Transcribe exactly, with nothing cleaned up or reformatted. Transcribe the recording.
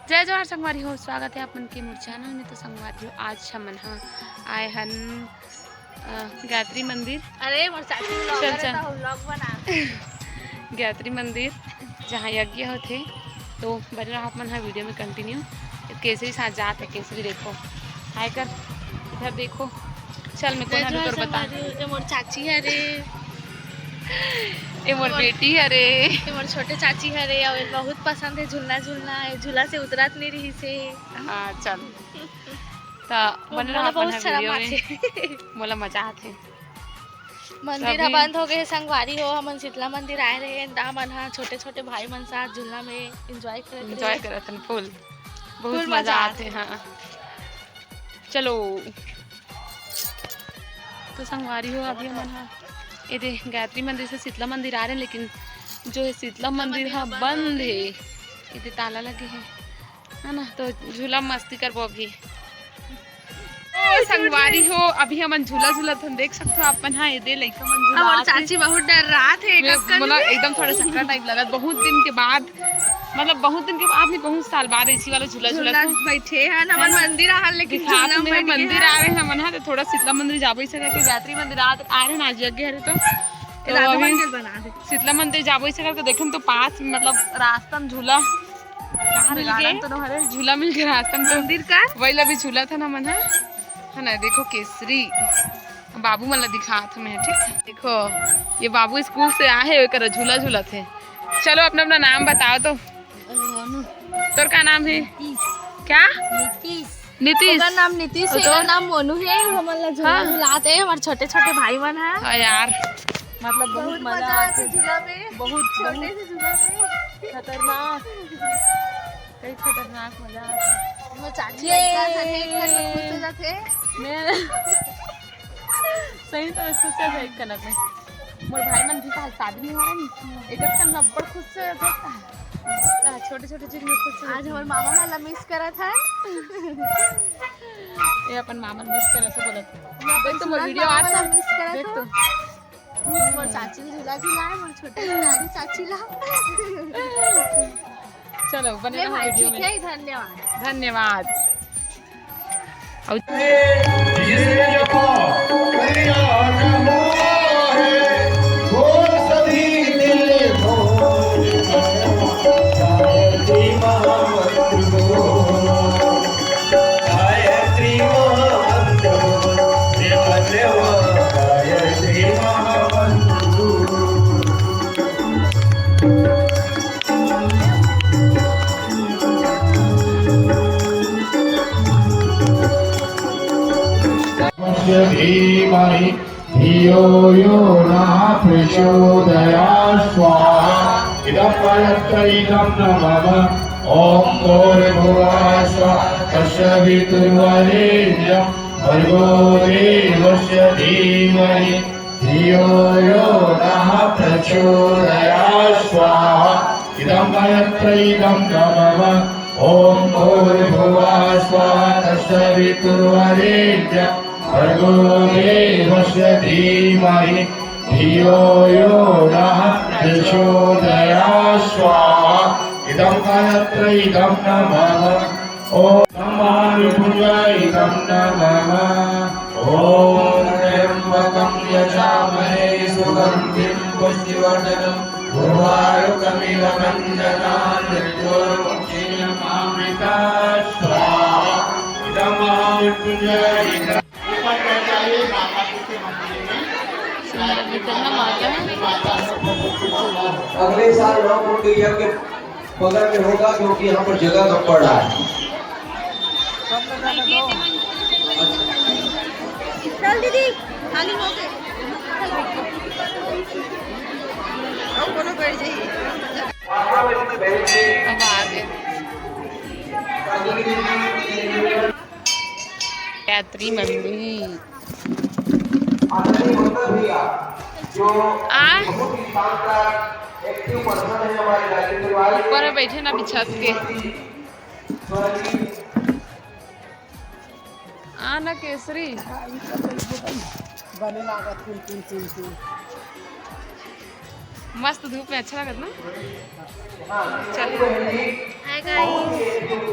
जय जोहार संगवारी हो, स्वागत हे आप मन के मोर चैनल में। तो संगवारी हो, आज हमन ह आए हन, अ, गायत्री मंदिर। अरे, मोर चाची vlogger चल, हे, चल। तो vlog बना। गायत्री मंदिर, जहाँ यज्ञ होथे, तो बने रहो आप मन ह वीडियो में continue। केसरी साथ जात हे, केसरी देखो, हाय कर, इधर देखो। चल, मैं कोना में तोर बता। संगवारी हो, ये मोर चाची हरे। ये मोर मोर बेटी हरे। ये मोर छोटे चाची हरे, अउ ये बहुत पसंद हे झूलना, झूलना, ये झूला से उतरत नहीं रही से। हाँ, चल। त वो बने रहो मोला अपन बहुत ह शर्म वीडियो में। आथे। मोला मजा आथे। मंदिर ह अभी बंद हो गए हे संगवारी हो, हमन शीतला मंदिर आए रहे, त हमन ह छोटे-छोटे भाई मन साथ झूलना में enjoy करत enjoy रहे। करत हन full। बहुत full मजा मजा आथे, आथे। हाँ। चलो। तो संगवारी हो, अभी हमन ह एदे गायत्री मंदिर से शीतला मंदिर आ रहे हैं, लेकिन जो है शीतला मंदिर ह बंद है, एदे ताला लगे है, है ना? तो झूला मस्ती करबो अभी। ओ संगवारी हो, अभी हमन झूला झूलत हन, देख सकथो आप मन ह, एदे लइका मन झूला हमर आत हे। चाची बहुत डर्रात हे, मैं, कब कर मोला लूँ? एकदम थोड़ा सक्कर type लगत, बहुत दिन के बाद, मतलब बहुत दिन के बाद नहीं, बहुत साल बाद ऐसी वाला झूला झूलत झूला हन। बैठे हन, हमन है ना? मंदिर आहन, लेकिन दिखात झूला में बैठ गए मंदिर हन। आ रहे हैं हमन ह, तो थोड़ा शीतला मंदिर जाबो इसे करके, गायत्री मंदिर आ, आ रहे हैं आज यज्ञ हरे तो, तो एला तो अभी बन गेल बना दे। शीतला मंदिर जाबो इसे करके, देखन तो पास में, मतलब रास्ता में झूला कहाँ मिल गार्डन गए? तो नोहरे झूला मिल गया रास्ता में, तो मंदिर का? वही ला भी झूला था ना मन ह, है ना? देखो केसरी, बाबू मन ला दिखात हूँ मैं, ठीक है? देखो, ये बाबू स्कूल से आए हैं, ओकर झूला झूला थे। चलो, अपना अपना नाम बताओ तो। मोनू। तोर का नाम है? नीतीश। क्या? नीतीश। नीतीश। ओकर नाम नीतीश और है, तोर? एकर नाम मोनू है, हमन ला झूला हाँ। झुलाते हैं, हमारे छोटे छोटे भाई मन है। हाँ यार, मतलब बहुत बहुत मजा मजा आते आते। झूला में। बहुत, छोटे बहुत से झूला में। खतरनाक। कई खतरनाक मजा आथे। वो चाची ये। लइका साथे एक कन में खुश हो जाथे। मैं सही तो खुश हो जाए एक कनक में। मोर भाई मन भी कहा शादी नहीं हो रहा नहीं, एक कन में बड़ खुश हो जाथे। हाँ, छोटे छोटे चीज में खुश हो आज जाथे। हमर मामा मन ला miss करत है। ये अपन मामा miss करत है बोलत। मैं अपन देख तो मोर सूरज वीडियो मामा आज मन ला तक miss करत देख हूँ। तो। मोर चाची ला झूला झुलाए, मोर छोटे प्यारी चाची ला। चलो, बने ले रहो भाई, वीडियो ठीक में। है, धन्यवाद। धन्यवाद। और जिसने जपा कल्याण हुआ है, वो सभी निर्भय हो। गायत्री महामंत्र बोलो, गायत्री महामंत्र बोलो, हे धन्यवाद गायत्री महामंत्र बोलो। धीमहि धियो यो नः प्रचोदयात् स्वाहा। इदं मयत्र इदं न मम। ॐ भूर्भुवः स्वः तस्य वितुर्वरेण्यं भर्गो देवस्य धीमहि धियो यो नः प्रचोदयात् स्वाहा। इदं मयत्र इदं न मम। ॐ भूर्भुवः स्वः तस्य वितुर्वरेण्यं भर्गो देवस्य धीमहि धियो यो नः प्रचोदयात् स्वाहा। इदं मयत्र इदं न मम। ॐ ब्रह्माणि पूजा इदं न मम। ॐ त्र्यम्बकं यजामहे सुगन्धिं पुष्टिवर्धनम्। उर्वारुकमिव बन्धनान् मृत्योर्मुक्षीयमामृतात् स्वाहा। इदं महामृत्युञ्जय इदं अगले साल नौ कुंड यज्ञ बगल में होगा, क्योंकि यहाँ पर जगह कम पड़ रहा है। चल दीदी, खाली हो गए। अब बोलो, बैठ जाइए। अब आ गए। गायत्री मंदिर। आ? ऊपर में बैठे ना बिछत के। आ ना केसरी। बने लागत कुल कुल कुल कुल। मस्त धूप में अच्छा लागत ना। चल। Hi guys.